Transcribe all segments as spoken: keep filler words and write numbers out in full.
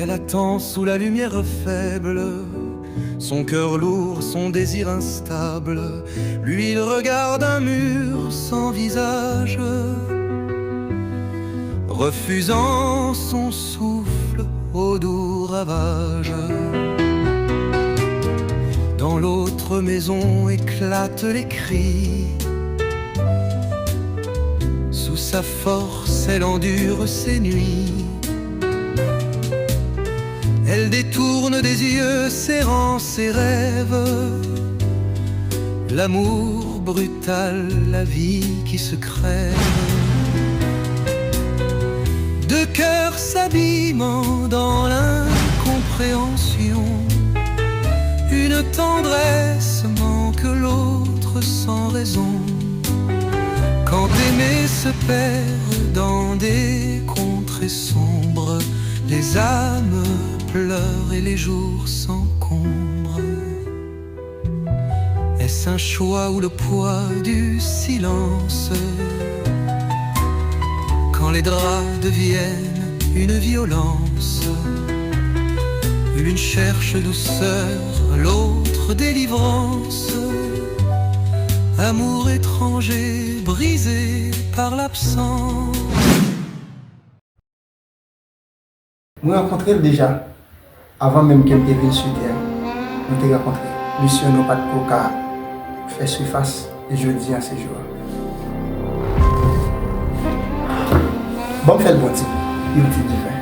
Elle attend sous la lumière faible, son cœur lourd, son désir instable, lui il regarde un mur sans visage, refusant son souffle au doux ravage. Dans l'autre maison éclatent les cris. Sous sa force, elle endure ses nuits. Elle détourne des yeux serrant ses rêves. L'amour brutal, la vie qui se crève. Deux cœurs s'abîmant dans l'incompréhension. Une tendresse manque l'autre sans raison. Quand aimer se perd dans des contrées sombres, les âmes pleurent et les jours s'encombrent. Est-ce un choix ou le poids du silence ? Quand les draps deviennent une violence, l'une cherche douceur, l'autre délivrance. Amour étranger, brisé par l'absence. Mwen rankontre l deja. Avan menm ke m te vin sou tè a, nou te rankontre. Misyon nou pa t ko ka fè sifas, e jodi a se jou a. Ban m fè l bon ti, yon ti diven.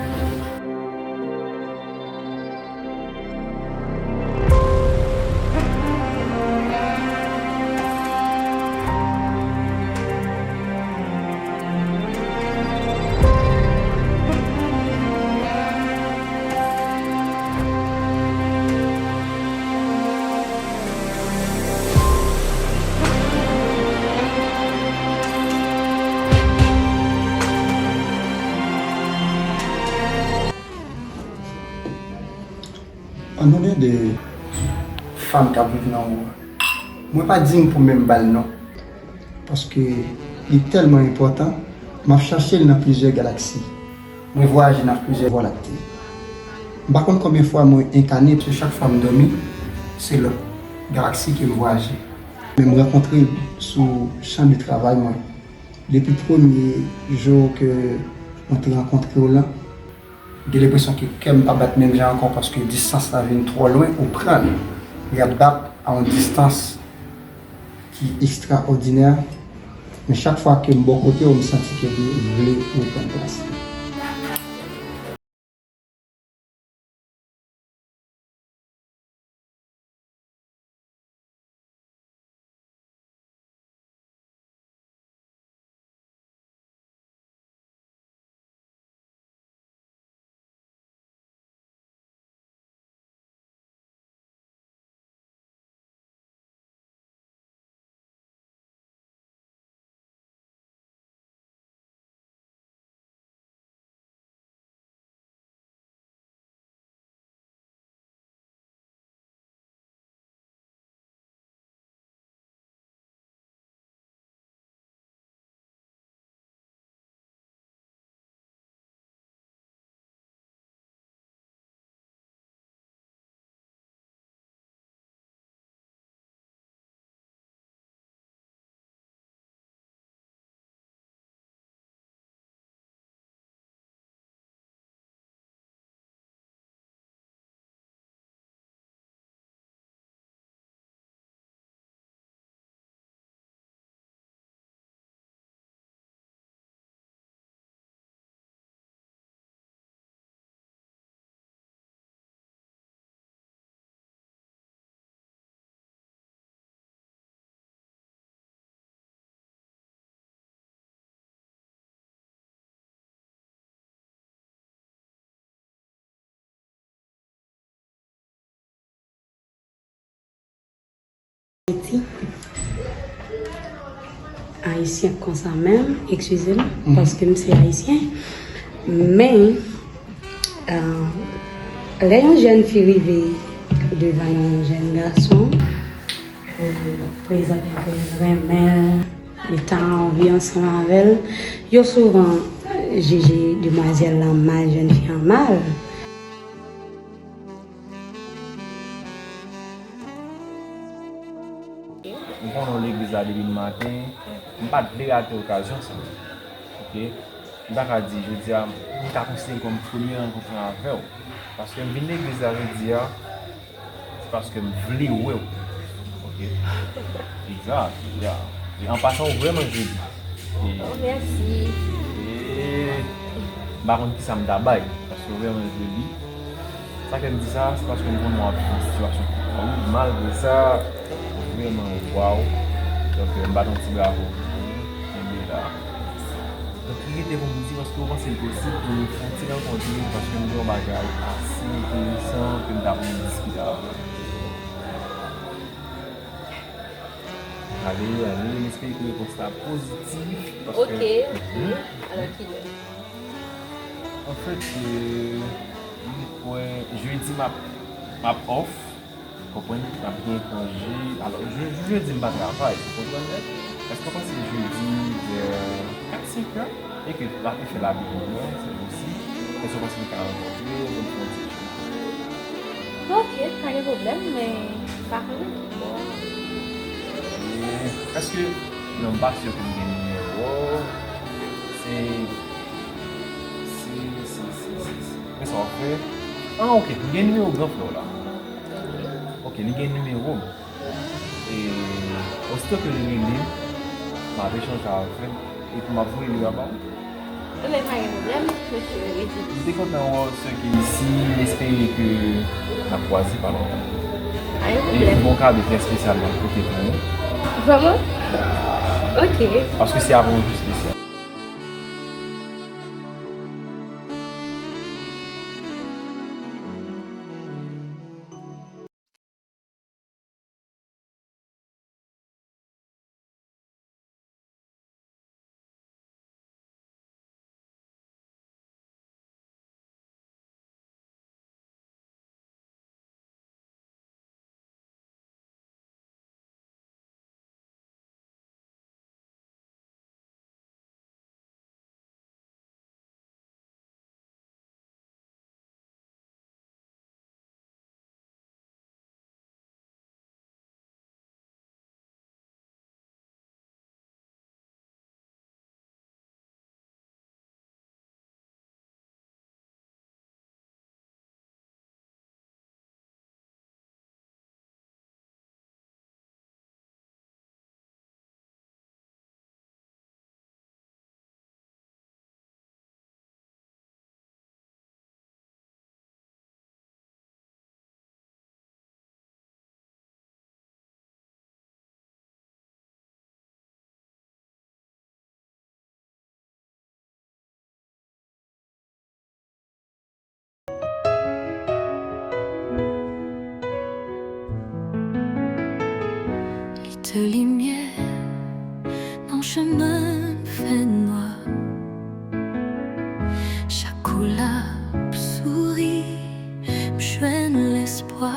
An onè de fanm k ap viv nan ou a. Mwen pa diy pou menm ba l non. Paske li tèlman enpòtan, m ap chache l nan plizyè galaksi. Mwen vwayaje nan plizyè vwa lakte. M pa konn konbyen fwa mwen enkane. Paske chak fwa m dòmi, se lòt galaksi ke m vwayaje. Men m rankontre l sou chan de travay mwen. Depi premye jou ke mwen te rankontre w lan, gen lenpresyon ke kè m pa bat menm jan ankò paske distans la vin twò lwen, ou pran l, li ap bat a yon distans ki ekstraòdinè, men chak fwa ke m bò kote w, m santi ke m vle reprann plas li. Ayiti, Ayisyen konsa menm, eskize m, paske m se Ayisyen, men, euh, Lè yon jèn fi rive devan yon jèn gason, prezante ke l renmen l, li ta anvi ansanm avè l, yo souvan jije demwazèl lan mal, jèn fi an mal. M konnen w legliz la depi maten, m pa t vle rate okazyon sa. Oke? M ta ka di, jodi a, m ka konsidere l kòm premye rankont mwen avè w. Paske m vin legliz la jodi a, se paske m vle wè w. Oke? Egzat, ya. E an pasan, ou vrèman joli. E, oh, mèsi. E, m pa konn kisa m ta bay, paske ou vrèman joli. Sa fè m di sa, se paske m konnen w ap viv yon sitiyasyon ki pa ou. Malgre sa, vrèman, waw. Donk, m bat yon ti bravo pou ou. Kenbe la. Donk, li rete pou m di, èske w panse l posib pou nou fè yon ti rankontre, paske m gen yon bagay ase enteresan ke m ta renmen diskite avè w. Ale, ale, m espere ke repons la pozitif, paske... Oke, oke. Alò, kilè? Anfèt, euh, m kwè jedi m ap, m ap off, konprann, m ap gen konje. Alò, je-, jedi m pa travay, ou konprann? Èske w panse jedi vè kat, senk è? E ke l ap fè lavi pou mwen, se posib. Èske w panse nou ka rankontre, pou n fè yon ti echanj? Oke, pa gen pwoblèm, men m pa konnen ki bò. E, èske, non, m pa si ke m gen nimewo w. Se, se, se, se, se, se. Men sa w ap fè? Ah, oke, m gen nimewo gran frè w la. Oke, li gen nimewo m. E osito ke li rele m, m ap echanje avè l, epi m ap voye li a ba w. Ebyen, pa gen pwoblèm, mesye Redi. M te kontan wè w, sè Keysi, m espere ke n ap kwaze pa lontan. Pa gen pwoblèm. E m gen yon kado trè espesyal m ap pote pou ou. Vrèman? Oke. Paske se avè w jou espesyal. Li te limyè nan chemen m fè nwa. Chak koulè ap souri, m jwenn lespwa.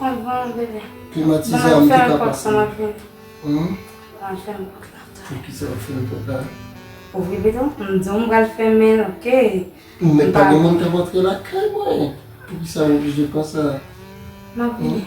Anvan, bebe. Klimatize Ban a m m te fèmen ka pòt sa m pase. ap vini. Hmm? Ban m fèmen pòt la. Poukisa w fèmen pòt la? Ouvri pito, m di w m pral fèmen l, ok. Men pa gen moun k ap antre lakay mwen. Poukisa w oblije konsa? M ap vini.